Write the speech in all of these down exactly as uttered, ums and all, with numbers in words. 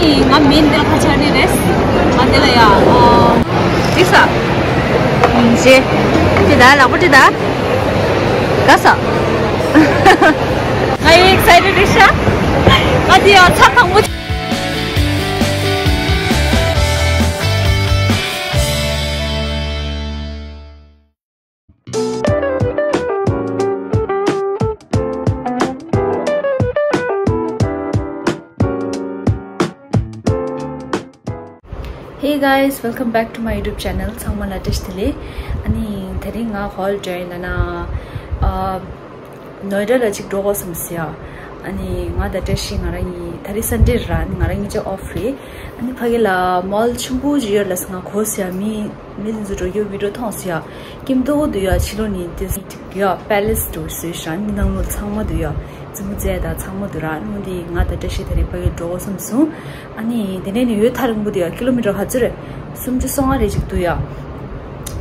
ང་མིན་འདིར་ཁ་ཆར་ནི་རེད། ང་འདི་ལ་ཡ། ཨོ། འགྲིག་ས། ཇེ། ཅི་ད་ལག་པ་ཅི་ད། དགའ་ས། ང་ཡི་excited རེད་ཤག་ང་འདི་ཡ་ཚ་དང་པོ། Hey guys, welcome back to my YouTube channel. ཚང་མ་ལ་བཀྲ་ཤིས་བདེ་ལེགས། ཨ་ནི་དེ་རིང་ང་ག་པར་འགྲོ་ཡིན་ལབ་ན། ཨ། ནོའེ་ཌ་ལ་ཅིག་འགྲོ་དགོས་བསམ་སོང་ཡ། ཨ་ནི་ང་དང་བཀྲ་ཤིས་ང་རང་གཉིས་དེ་རིང་སན་ཌེ་རེད་ར། ཨ་ནི་ང་རང་གཉིས་ཆ་ཨོཕ་རེད། ཨ་ནི་ཕ་གི་ལ་མོལ་ཆེན་པོ་ཅིག་ཡོད་ལབ་སོང་། ང་གོ་སོང་ཡ། མི་མི་དེ་ཚོ་འགྲོ་རྒྱུ་བི་ཌིའོ་མཐོང་སོང་ཡ། ཀིམ་ཏོག་འདུག་ཡ། ཕྱི་ལོགས་ནས་དེ་ཡ་པེ་ལེ་སི་འདུག་བཟོས་ཤག་ཨ་ནི་ནང་ལོགས་ཚང་མ་འདུག་ཡ། རྩེད་མོ་རྩེ་ཡ་དང་ཚང་མ་འདུག་ར། ཨ་ནི་འདི་ང་དང་བཀྲ་ཤིས་དེ་རིང་ཕ་གི་འགྲོ་དགོས་བསམ་སོང་། ཨ་ནི་དེ་ནས་ནི་ཡུལ་ཐག་རིང་པོ་འདུག་ཡ། ཀི་ལོ་མི་ཊར་ག་ཚོད་རེད། སུམ་ཅུ་སོ་ལྔ་རེ་ཅིག་འདུག་ཡ།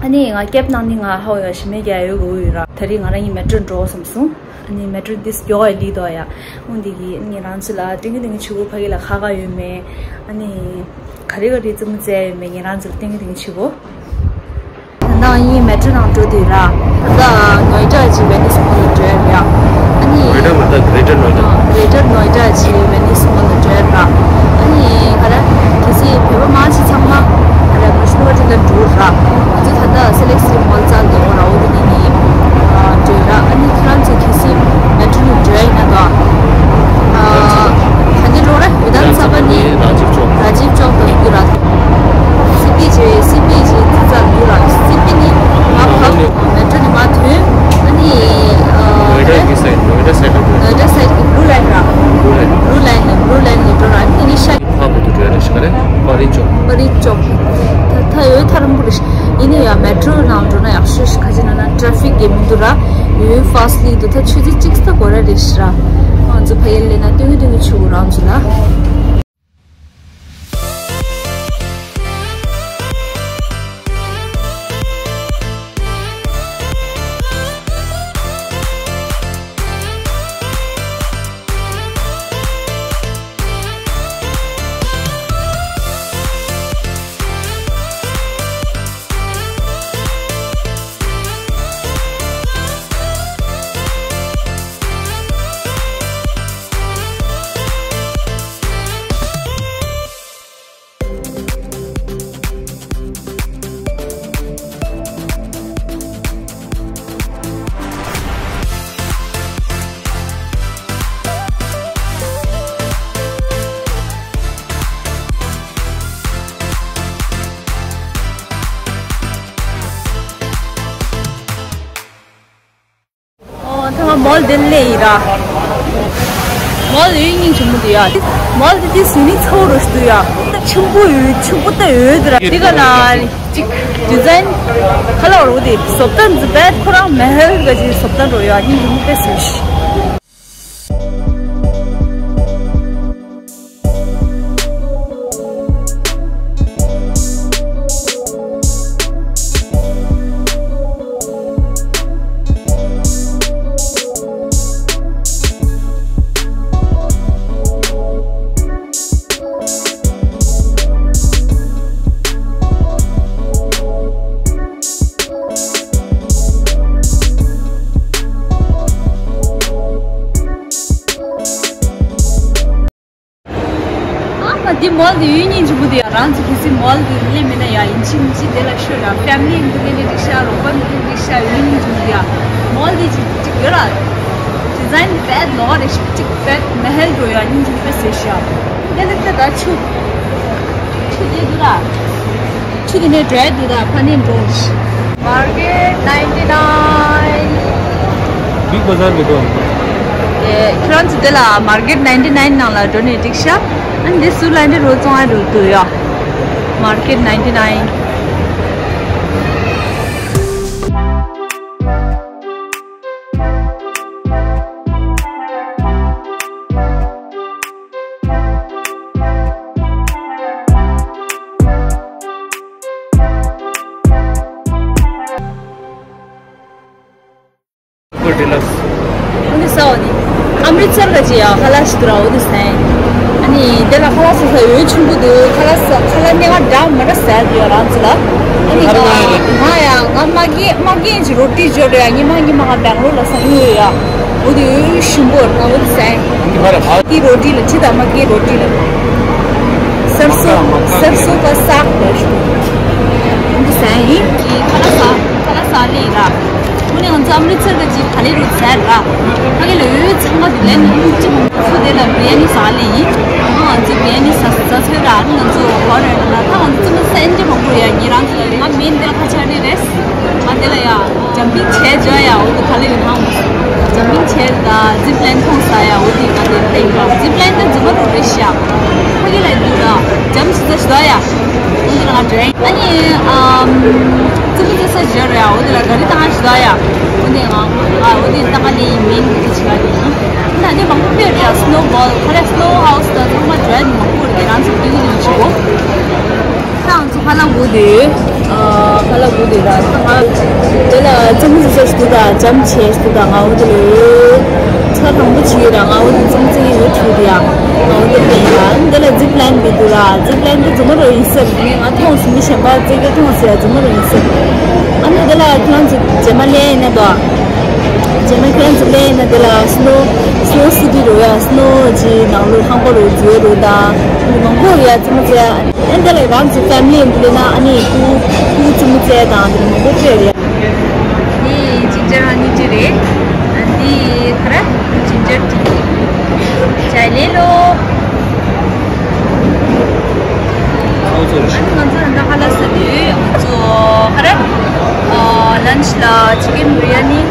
ཨ་ནི་ང་ཀེབ་ནང་ནི་ང་ཧའོ་ཡ་ཞི་མེད་རྒྱག་ཡོད་དགོས་ཡོད་ར། དེ་རིང་ང་རང་གཉིས་མེ་ཊྲོ་འགྲོ་དགོས་བསམ་སོང་། ཨ་ནི་མེ་ཊྲོ་འདི་མགྱོགས་ཡ་ལི་འདུག་ཡ། འོ་འདི་གི་ཨ་ནི་རང་ཚོ་ལ་སྟོན་གི་སྟོན་གི་བྱེད་དགོས། ཕ་གི་ལ་ག་ག་ཡོད་མེད། ཨ་ནི་ག་རེ་ག་རེ་རྩེད་མོ་རྩེ་ཡ་ཡོད་མེད་ངས་རང་ཚོ་ལ་སྟོན་གི་སྟོན་གི་བྱེད་དགོས། ད་ལྟ་ངེད་མེ་ཊྲོ་ནང་འགྲོ་དུས་ར། ད་ལྟ་ནོའེ་ཌ་ཅིག་ཝེ་ནིས་མོལ་ལ་འགྲོ་ཡ་རེད། ཨ་ནི་Noida མ་ད་Greater Noida། Greater Noida ཅིག་ཝེ་ནིས་མོལ་ལ་འགྲོ་ཡ་ར། ཨ་ནི་ག་རེ། གལ་སྲིད་བོད་པ་མང་ཆེ་ཚང་མ་ག་རེ་མ་ཤུ་བ་ཅིག་ལ་འགྲོ་ར། ང་ཚོ་ད་ལྟ་སེ་ལེག་སི་མོལ་རྩ་འདོགས་ར། འོ་དེ་ནས་ནི་འགྲོ་ཡ་ར། ཨ་ནི་ཁྱེད་རང་ཚོ་གལ་སྲིད་མེ་ཊྲོ་ནང་འགྲོ་ཡ་ཡིན་ན་ད། ཨ། ག་འདི་འགྲོ་ར། ཡུ་དཱན་ས་པ་ནི་ར་ཇིབ་ཅོག་ར་ཇིབ་ཅོག་ཏུ་འགྲོ་ར། སི་པི་ཇི་སི་པི་ཇི་ཙི་ཙ་འགྲོ་ར། སི་པི་ནི་མ་བབས། མེ་ཊྲོ་ནི་མ་ཐོན། ཨ་ནི་ཨ། Noida གི་སའིཌ། Noida སའིཌ་ལ་འགྲོ། Noida སའིཌ་གི་blue line ར། Blue line། Blue line ནས་Blue line ནས་འགྲོ་ར། ཨ་ནི་དེ་ནི་ཤ། ཕ་བུ་དུ་འགྲོ་ཡ་རེ་ཞིག་ག་རེ། པ་རི་ཅོག་པ་རི་ཅོག་ད་ད་ཡོད་ཐག་རིང་པོ་རེད། ཡིན་ན་ཡང་མེ་ཊྲོ་ནང་འགྲོ་ན་ཡག་ཤོས་ཤིག་ག་ཅི་ན་ན་ཊ་ར་ཕིག་གི་མི་འདུག་ར། ཡོད་ཕ་སི་ལི་འདུག་ད་ཆུ་ཚོད་གཅིག་ཙམ་འགོར་ར་རེད་ཤི་ར། ང་ཚོ་ཕ་ཡུལ་ལས་ན་སྟོན་གི་སྟོན་གི་ཆུ་བོ་རང་ཚོ་ལ། ཨོ། ཐ་མ་མོལ་འདི་ལས་ཡིན་ར། མོལ་ཡུལ་སྙིང་རྗེ་མོ་འདུག་ཡ། མོལ་འདི་དེ་ཟིན་ནི་ཚ་བོ་རུ་འདུག་ཡ། ཆེན་པོ་ཡོད། ཆེན་པོ་ད་ཡོད་ར། དེ་ག་ན་ཅིག་ཌི་ཛའིན་ཁ་ལག་རུ་དེ་བཟོ་ལྟ་འཛི་བས་ཁོ་རང་མེ་ཧེལ་ག་ཅིག་བཟོ་ལྟ་རུ་ཡ། སྙིང་རྗེ་མོ་དཔེ་ཟིན་ཤི། ཨ་མ་འདི་མོལ་འདི་ཡུལ་སྙིང་རྗེ་མོ་འདུག་ཡ། རང་ཚོ་གལ་སྲིད་མོལ་འདི་སླེབས་མེད་ན་ཡ། ཡིན་གཅིག་མིན་གཅིག་འདི་ལ་ཤོད་ར། ཕེ་མི་ལི་འདི་ལ་འགྲིག་ཤག་རོགས་པ་འདི་ལ་འགྲིག་ཤག་ཡུལ་སྙིང་རྗེ་མོ་འདུག་ཡ། མོལ་འདི་ཅིག་ཅིག་ཡོད་ར། ཌི་ཛའིན་འདི་དཔེ་ལོགས་རེད་ཤག་ཅིག་དཔེ་མེ་ཧེལ་འགྲོ་ཡ། སྙིང་རྗེ་མོ་དཔེ་ཟེར་ཤག་འདི་ལ་ད་ཆུ་ཆུ་འདི་འདུག་ར། ཆུ་དེ་ནས་འགྲོ་ཡ་འདུག་ད་ཕ་ནས་འགྲོ། Market ninety nine། Big Bazaar འདུག་གོ། ཨེ། ཁྱེད་རང་ཚོ་དེ་ལ་Market ninety nine ནང་ལ་འགྲོ་ནས་འགྲིག་ཤག་ཨ་འདི་སུ་ལ་འདི་རོ་བཙོང་ཡ་འགྲོ་འདུག་ཡ། Market ninety nine། Super Deluxe། འོ་འདི་ཟ་འོ་འདི། ཨམ་རི་ཏ་སར་ག་ཅི་ཡ་ཧ་ལ་ཞིག་འདུག་ར། འོ་འདི་ཟ་ཡིན། ཨ་ནི། དེ་ལ་ཁ་ལག་ཟ་ས་ཡོད་ཆེན་པོ་འདུག་ཁ་ལག་ཟ་ཁ་ལག་སྣ་ཁ་འདྲ་མི་འདྲ་ཟ་ཡོད་རང་ཚོ་ལ། ཨ་ནི་ང་ང་ཡ་ང་མ་རྒན་མ་རྒན་གྱི་རོ་ཏི་འབྱོར་རེད་ཡ། ཉི་མ་ཉི་མ་ང་སྦེང་ལོར་ལ་ས་ཡོད་ཡ། འོ་དེ་ཡོད་ཞིམ་པོ་ང་འོ་དེ་ཟ་ཡིན། དེ་རོ་ཏི་ལ་ཁྲི་དང་མ་རྒན་རོ་ཏི་ལ། སར་སོ་སར་སོ་ག་སག་ལ་ཞུ། འོ་དེ་ཟ་ཡིན། ཁ་ལག་ཟ་ཁ་ལག་ཟ་ལེ་ཡིན་ར། ཨ་ནི་ང་ཚོ་ཨམ་རི་སར་ག་ཅིག་ག་ལེ་རུ་ཟེར་ར། ཕ་གི་ལ་ཡོད་ཚང་མ་དེ་ལས་ནི་ཅི་མང་ཚོ་དེ་ལ་བི་རི་ཡ་ནི་ཟ་ལེ་ཡིན། ང་ཚོ་བི་རི་ཡ་ནི་ཟ་ཟ་ཚོད་ར། ཨ་ནི་ང་ཚོ་གོ་རེ་ན་ད་ང་ཚོ་ཚང་མ་སེན་ཅི་མང་པོ་ཡ། ཉེ་རང་ཚོ་ལ་ང་མིན་དེ་ལ་ཁ་ཆ་རེ་རེད། ང་དེ་ལ་ཡ་ཇམ་པིང་བྱས་འཇོ་ཡ། འོ་དེ་ག་ལེ་ཡོད་ནའང་ཇམ་པིང་བྱས་ད་ཛིབ་ལན་མཐོང་ས་ཡ། འོ་དེ་ང་དེ་ལ་ཡིན་པ་ཛིབ་ལན་དེ་རྫུན་མ་རུ་རེད་ཤག་ཕ་གི་ལ་འདུག་ར་ཇམ་ཞིག་ས་ཞིག་ད་ཡ། འོ་དེ་ལ་ང་འགྲོ་ཡིན། ཨ་ནི་ཨམ། ཙི་ཙི་ཙི་ཟེར་རེད་ཡ། འོ་དེ་ལ་ག་རེ་བཏང་ཞིག་ཡ། འོ་དེ་ང་ང་འོ་དེ་བཏང་ལེ་ཡིན་མིན་དེ་ཆ་རེད། ད་དེ་མང་པོ་ཡོད་རེད་ཡ། སི་ནོ་བོལ་ཁ་རེ་སི་ནོ་ཧའུ་སི་ད་ཚང་མ་འགྲོ་ཡ་མང་པོ་རེད། ང་ཚོ་དེ་གི་དེ་ཆུ་བོ། ད་ང་ཚོ་ཁ་ལག་བུ་དེ་ཨ་ཁ་ལག་བུ་དེ་ད་ང་དེ་ལ་ཙི་ཙི་ཟེར་ཞིག་ད་ཇམ་ཆེ་ཞིག་ད་ང་འོ་དེ་ལ་ཚ་དང་པོ་ཆི་ཡོད་ར། ང་འོ་དེ་ཙམ་ཙི་ཡོད་ཆུ་དེ་ཡ། ང་འོ་དེ་ལ་ཡ་འདི་ལ་ཛིབ་ལན་བི་དུ་ར། ཛིབ་ལན་དེ་རྫུན་མ་རོ་ཡིན་ཟེར་ནས་ང་མཐོང་སོང་། མི་གཞན་པ་ཙི་གེ་མཐོང་ཟེར་རྫུན་མ་རོ་ཡིན་ཟེར། ཨ་ནི་དེ་ལ་ཁྱེད་རང་ཚོ་རྗེས་མ་ལེན་ཡིན་ན་དོ། རྗེས་མ་ཁྱེད་རང་ཚོ་ལེན་ཡིན་ན་དེ་ལ་སི་ནོ་སི་ནོ་སི་ཏི་རོ་ཡ། སི་ནོ་གྱི་ནང་ལོ་ལྷང་པ་རོ་འཛུལ་རོ་དང་མང་པོ་ཡ་ཙི་མ་ཙི་ཡ། ཨ་ནི་དེ་ལ་རང་ཚོ་ཕེ་མི་ལི་ཡིན་དུ་ལེན་ན་ཨ་ནི་ཕྲུ་གུ་ཕྲུ་གུ་ཙི་མ་ཙི་ཡ་དང་དེ་ལ་མང་པོ་སྤྲད་རེད། ནི་ཇིན་ཇར་ཨ་ནི་ཅི་རེད། ཨ་འདི་ཁ་ར་ཇིན་ཇར་ཏི། ཇ་ལེ་ལོ། ཨ་ནི་ང་ཚོ་ད་ཁ་ལག་ཟ་དུས་ང་ཚོ་ཁ་ར་ཨ་ལན་ཆི་ལ་ཅི་ཀེན་བི་རི་ཡ་ནི།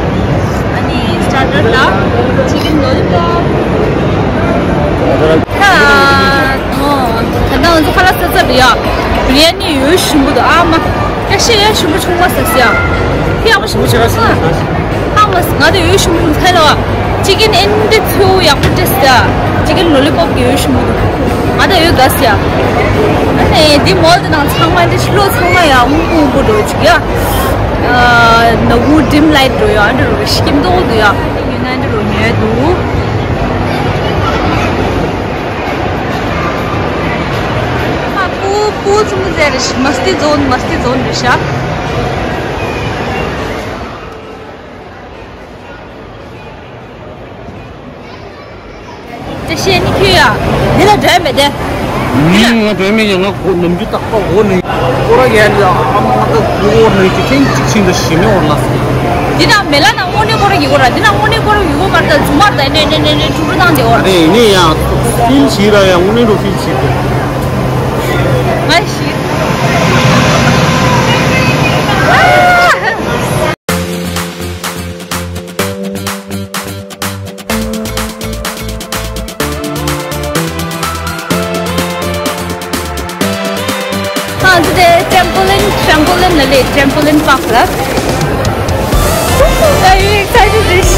ཨ་ནི་སི་ཊར་ཊར་ལ་ཅི་ཀེན་ལོ་ལི་པོབ། ད་ད་ང་ཚོ་ཁ་ལག་ཟ་ཚར་རེད་ཡ། བི་རི་ཡ་ནི་ཡོད་ཞིམ་པོ་འདུག་ཨ་མ། སྐད་ཆ་ཡ་ཞིམ་པོ་ཆུང་མ་ཟེར་ཟེར་ཡ། ཁྱི་ཡག་པོ་ཞིམ་པོ་བྱེད་ར་སོང་། ཨ་མ་ང་དང་ཡོད་ཞིམ་པོ་ཆུང་ཐལ་བ། ཅི་ཀེན་ཨེན་འདི་ཚོ་ཡག་པོ་ཏེས་ཡ། ཅི་ཀེན་ལོ་ལི་པོབ་ཀྱི་ཡོད་ཞིམ་པོ་འདུག་ང་དང་ཡོད་དགའ་ཟེར་ཡ། ཨ་ནི་འདི་མོལ་དུ་ནང་ཚང་མ་འདི་ཕྱི་ལོགས་ཚང་མ་ཡ་སྔོན་པོ་སྔོན་པོ་འགྲོ་ཅིག་ཡ། ཨ་ནག་པོ་ཌིམ་ལའིཊ་འགྲོ་ཡ། ཨ་འདྲ་རུ་ཤི་ཀེན་མདོག་འདུག་ཡ། ཡོད་ན་འདི་རུ་ཉོས་འདུག་ཨ་པུ་པུ་ཙུམ་ཟེར་རེ་ཤི་མ་སྟི་ཛོན་མ་སྟི་ཛོན་རེ་ཤ། ཅི་བཤད་ནི་ཁྱོད་ཡ། འདི་ལ་འགྲོ་ཡ་མེད་དེ། ང་འགྲོ་ཡ་མེད་ཀྱང་ང་གོ་ནམ་རྒྱུན་རྟག་པར་གོ་ནི། ཁོ་ར་གས་ལ་ཨ་མ་ང་ད་གོ་ནི་ཅི་ཐེངས་གཅིག་ཕྱིན་ད་ཞི་མི་འོར་ལ། འདི་ན་མེ་ལ་ན་དངོས་གནས་ཁོ་ར་གི་གོ་ར། འདི་ན་དངོས་གནས་ཁོ་ར་གི་གོ་མ་རེད། ད་ཚུ་མ་རེད། ད་ནས་ནས་ནས་ནས་ཕྲུ་གུ་བཏང་དེ་འོར། ཨ་རེ་ཡིན་ནི་ཡ། ཕིལ་བྱེད་ར་ཡ། དངོས་གནས་འགྲོ་ཕིལ་བྱེད་དེ། ང་ཤི། ང་ཚོ་དེ་ཊེམ་པོ་ལིན། ཊེམ་པོ་ལིན་ལ་ལས། ཊེམ་པོ་ལིན་པཱག་ལ། Are you excited, Rish?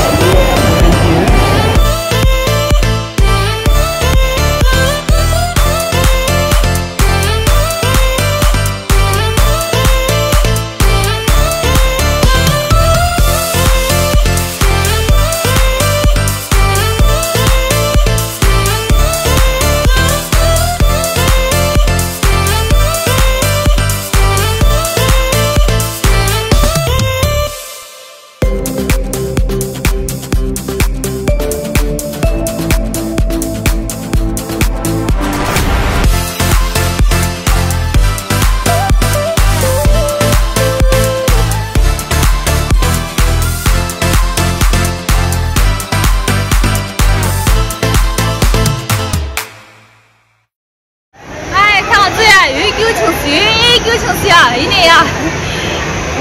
ཨའི་ཁ་ང་ཚོ་ཡ་ཡོད་རྒྱུ་བྱུང་སི་ཡོད་རྒྱུ་བྱུང་སི་ཡ་ཡིན་ནི་ཡ།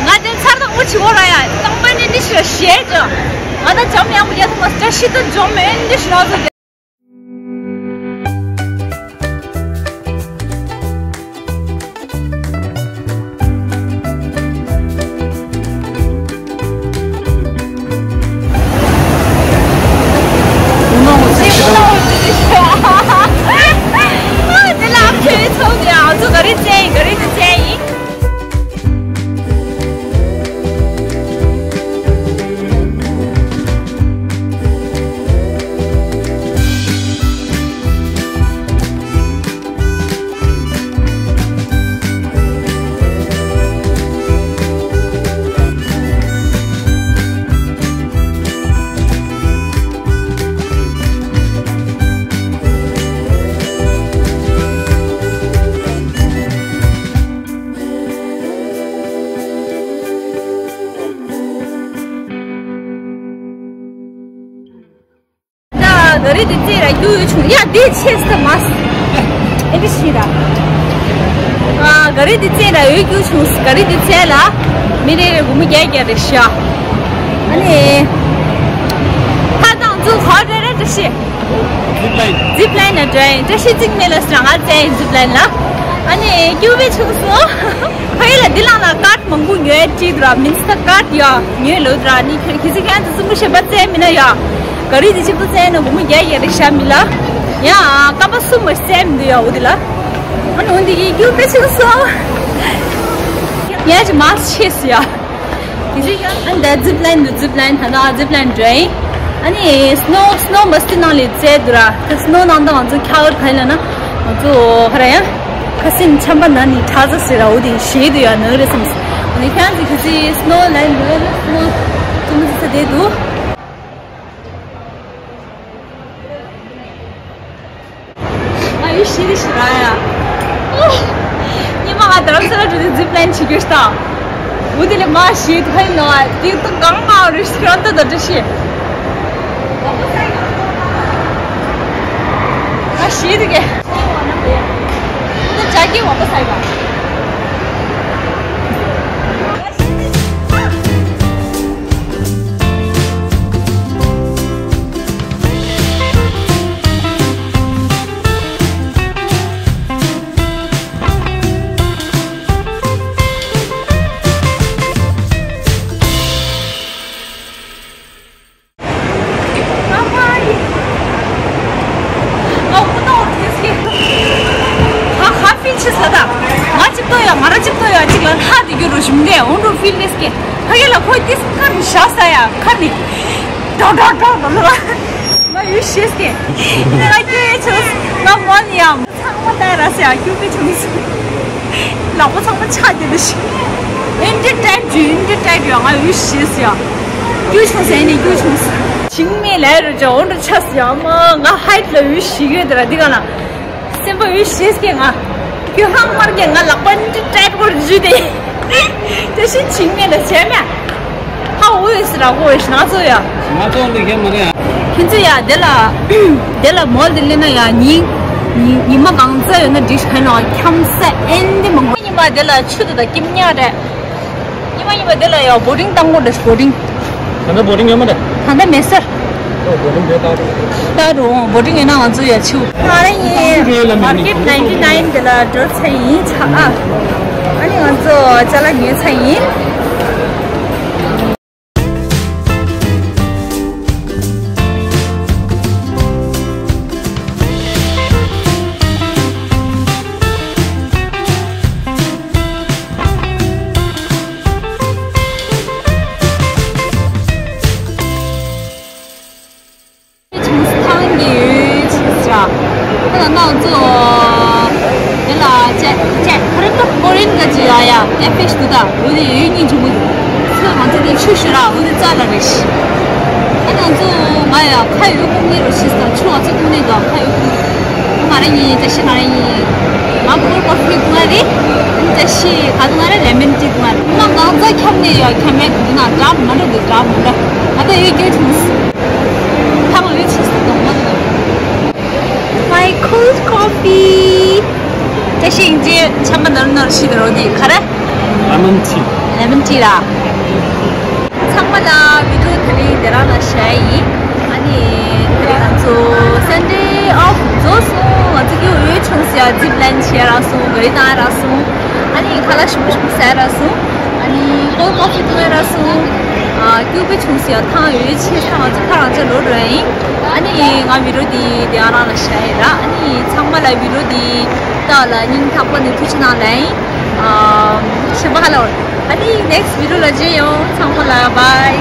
ང་དེ་ཚར་དང་པོ་བྱི་བོ་ར་ཡ་དང་པོ་ནི་འདི་ཞོ་ཞེས་ཀྱང་ང་ད་འཇམ་ཡང་མི་རྒྱ་ཐུབ་མ་སི་ཤི་ཏུ་འཇོམ་མེད་འདི་ཞོ་ཟོ། ག་རི་འདི་རྩེ་ར་རྒྱུག་ཡོད་བྱུང་། ཡ་འདི་ཆེ་ས་མ་ཨེ་འདི་ཤི་ར། ཨ་ག་རི་འདི་རྩེ་ར་ཡོད་རྒྱུག་བྱུང་། ག་རི་འདི་རྩེ་ལ་མི་རེ་རེ་སྒོར་མོ་བརྒྱད་བརྒྱད་རེ་ཤ། ཨ་ནི་ད་དང་ཚུ་ག་རེ་རེ་འདྲ་ཤི། ཛིབ་ལའིན། ཛིབ་ལའིན་ན་འགྲོ་ཡིན། བཀྲ་ཤིས་འཛིན་མེད་ལ་ཟེར་ང་རྩེ་ཡིན་ཛིབ་ལའིན་ལ། ཨ་ནི་རྒྱུག་པའི་བྱུང་སོང་། ཕ་གི་ལ་འདི་ལང་ལ་ཀར་ཌི་མང་པོ་ཉོས་ཀྱི་འདུག་ར། མིན་སི་ཊར་ཀར་ཌི་ཡ་ཉོས་ལོ་འདུག་ར། ནི་ཁྱེད་ཀྱི་ཚིག་ཁན་དུ་སུ་མུ་ཤེས་པ་རྩེ་མི་ན་ཡ། ག་རི་འདི་ཆེ་པོ་རྩེ་ན་སྒོར་མོ་བརྒྱད་བརྒྱད་རེ་ཤ་མི་ལ། ཡ་སྐམ་པ་སུ་མུ་རྩེ་མི་འདུག་ཡ་འོ་འདི་ལ། ཨ་ནི་འོ་འདི་གི་རྒྱུག་པའི་བྱུང་སོང་། ཡ་ཅི་མ་ཤེས་སི་ཡ། ཨ་ནི་ད་ཛིབ་ལའིན་འདུག་ཛིབ་ལའིན་ད་ད་ཛིབ་ལའིན་འགྲོ་ཡིན། ཨ་ནི་སི་ནོ་སི་ནོ་མ་སི་ནང་ལས་རྩེ་འདུག་ར། ད་སི་ནོ་ནང་ད་ང་ཚོ་ཁྱ་བར་ག་ལ་ན་ང་ཚོ་ཧ་ར་ཡ་ཁ་སིན་ཆམ་པ་ན་ནི་ཁྲ་ཟ་ཟེར་ར། འོ་དེ་ཞེས་འདུག་ཡ་ནི་རེད་བསམ། ཨ་ནི་ཁྱེད་ཚོ་གི་ཚི་སི་ནོ་ལའིན་འདུག་ཡ་ན་སི་ནོ་ཐུམ་ཚ་དེ་འདུག་ང་ཡུལ་ཤི་རི་ཤི་ར་ཡ། ཉི་མ་ང་དྷ་རམ་ས་ལ་འགྲོ་དུས་ཛིབ་ལའིན་བྱེད་རྒྱུ་ཞིག་དང་། འུ་དེ་ལས་མ་ཤི་དུ་ཁ་ཡིན་ནོ། དེ་ཏུ་གང་ང་རུ་ཤི་ར་ཏུ་དོ་ཏུ་ཤི། ང་ཤི་དུ་གེ། ཏུ་ཅག་གི་ཝ་པ་སའི་བ། ཧ་ཧ་ཕིལ་ཆེ་ས་ད། ང་གཅིག་ཏོ་ཡ་ང་ར་གཅིག་ཏོ་ཡ་གཅིག་ལ་ལྷ་དེ་རྒྱུ་རུ་ཞུམ་དེ་འོང་རུ་ཕིལ་ལེས་ཀེ། ཕ་གི་ལ་ཁོ་ཏིས་ཁར་ནི་ཤ་ས་ཡ་ཁར་ནི། ཏོ་ཏོ་ཏོ་ཏོ་ལ། ང་ཡུལ་ཤེས་ཀེ། ང་ཁྱོད་ཡ་ཆོས་ང་མོ་ནི་ཡ། ཚང་མ་ལྟ་ར་ཟེར་ཡ་ཁྱོད་ཀེ་ཆུང་སི། ལག་པ་ཚང་མ་ཆག་གི་འདུག་ཤི། ཨིན་ཏི་ཊའིཊ་ཇུ་ཨིན་ཏི་ཊའིཊ་ཡོད་ང་ཡུལ་ཤེས་ཡ། ཁྱོད་ཆུང་སི་ནི་ཁྱོད་ཆུང་སི། ཆིང་མེ་ལ་རུ་ཇོ་འོན་རུ་ཆ་སི་ཡ་མ་ང་ཧའིཊ་ལ་ཡུལ་ཤེས་ཡོད་དེ་ར་འདི་ག་ན། སེམས་པ་འོད་ཤེས་ཀྱི་ང་། ཁྱོད་ཧང་མར་གྱི་ང་ལག་པ་འདི་ཀྲེད་གོར་བརྒྱུད་དེ། དེ་བཞིན་ཆིང་མེ་ལ་བྱས་མེད། ཧ་འོ་ཡོད་སི་ར་གོ་ཡོད་ཤི་ང་ཚོ་ཡ། ང་ཚོ་འདི་ཁྱེད་མ་རེད་ཨ། ཁྱོད་ཚོ་ཡ་དེ་ལ། དེ་ལ་མོལ་དེ་ལེན་ན་ཡ་ཉིན། ཉི་ཉི་མ་གང་ཚ་ཡོད་ན་འགྲིག་ཤི་ཁ་ནོ་འཁྱམ་ས་ཨེན་དེ་མང་པོ། ཉི་མ་དེ་ལ་ཆུ་དེ་དང་སྐྱིམ་ཉག་རེད། ཉི་མ་ཉི་མ་དེ་ལ་ཡ་བོ་ཊིང་བཏང་དགོས་རེད་བོ་ཊིང་། ད་ལྟ་བོ་ཊིང་ཡོད་མ་རེད། ད་ལྟ་མེད་སར། ཨོ་བོ་ཊིང་དེ་ལྟ་རུ། ལྟ་རུ་བོ་ཊིང་ཡོད་ན་ང་ཚོ་ཡ་ཆུ། ང་རང་ཡིན། མར་ཀེཊ་ནའིན་ཊི་ནའིན་དེ་ལ་འགྲོ་ཚར་ཡིན་ཆ་ཨ། ཨ་ནི་ང་ཚོ་ཅ་ལག་ཉོས་ཚར་ཡིན། ཆུང་སི་ཐང་གི་ཡུལ་ཆེ་ས། ད་ནང་ཚོ་དེ་ལ་ཅེ་ཅེ་ཁ་རི་ཏོ་ཀོ་རིན་ག་ཅི་ཡ་ཡ་ཨེ་ཕེ་ཤི་དུ་ད་འོ་དེ་ཡུལ་གཉིས་ཆུང་མོ་ཚོ་ང་ཚོ་དེ་ཆུ་ཤི་ར་འོ་དེ་རྩ་ལ་རེ་ཤི། ད་ནང་ཚོ་ང་ཡ་ཁ་ཡུལ་ཀུང་ནི་རུ་ཤི་ས་ཆུ་ང་ཚོ་ཀུང་ནི་དང་ཁ་ཡུལ་ཀུང་ནི་ང་རེ་ཉིན་ཅེ་ཤི་ང་རེ་ཉིན་ང་བུ་ཀོ་ཕི་ཀུང་རེ་ཅེ་ཤི་ག་ཚོ་ང་རེ་ལེ་མན་ཊི་ཀུང་རེ་ང་གང་ཚ་ཁྱམ་ནི་ཡ་ཁྱམ་མེད་དུ་ན་འདྲ་མ་འདྲ་དུ་འདྲ་མ་འདྲ་ང་ད་ཡུལ་སྐྱོ་ཆུང་སི། ཐང་ལུས་ཆེ་སི་དང་མ་དང་། My cold coffee. ད་ཤིང་རྗེས་ཆམ་པ་ནོར་ནོར་ཤི་ད་རོ་དེ་ག་རེ། ལེ་མན་ཊི། ལེ་མན་ཊི་ར། ཚང་མ་ལ་བི་ཌི་ཡོ་དེ་རིང་དེ་རང་ལ་ཤར་ཡིན། ཨ་ནི་དེ་རིང་ང་ཚོ་སན་ཌེ་ཨོཕ་རྫོགས་སོང་། ང་ཚོ་ཀྱི་འོས་བྱུང་ཟེར་ཛིབ་ལའིན་བྱས་རག་སོང་། ག་རི་བཏང་རག་སོང་། ཨ་ནི་ཁ་ལག་ཞིམ་པོ་ཞིམ་པོ་ཟས་རག་སོང་། ཨ་ནི་ཀོལ་ཀོ་ཕི་འཐུང་ཡ་རག་སོང་། ཨ་སྐྱུག་པ་བྱུང་ཟེར་ཡ་ཐང་འོད་ཆེ་ས་ང་ཚོ་ཁ་རང་ཆ་ལོ་རོལ་ཡིན། ཨ་ནི་ང་བི་ཌི་ཡོ་འདི་དེ་ཨ་རང་ལ་ཤར་ཡིན་ར། ཨ་ནི་ཚང་མ་ལ་བི་ཌི་ཡོ་འདི་ལྟ་ལ་སྙིང་ཐག་པ་ནས་ཐུགས་རྗེ་གནང་ལ་ཡིན། ཨ་ཞེན་པ་ཧ་ལ་བ། ཨ་ནི་ནེག་སི་ཊི་བི་ཌི་ཡོ་ལ་མཇལ་ཡོང་། ཚང་མ་ལ་བྷའི།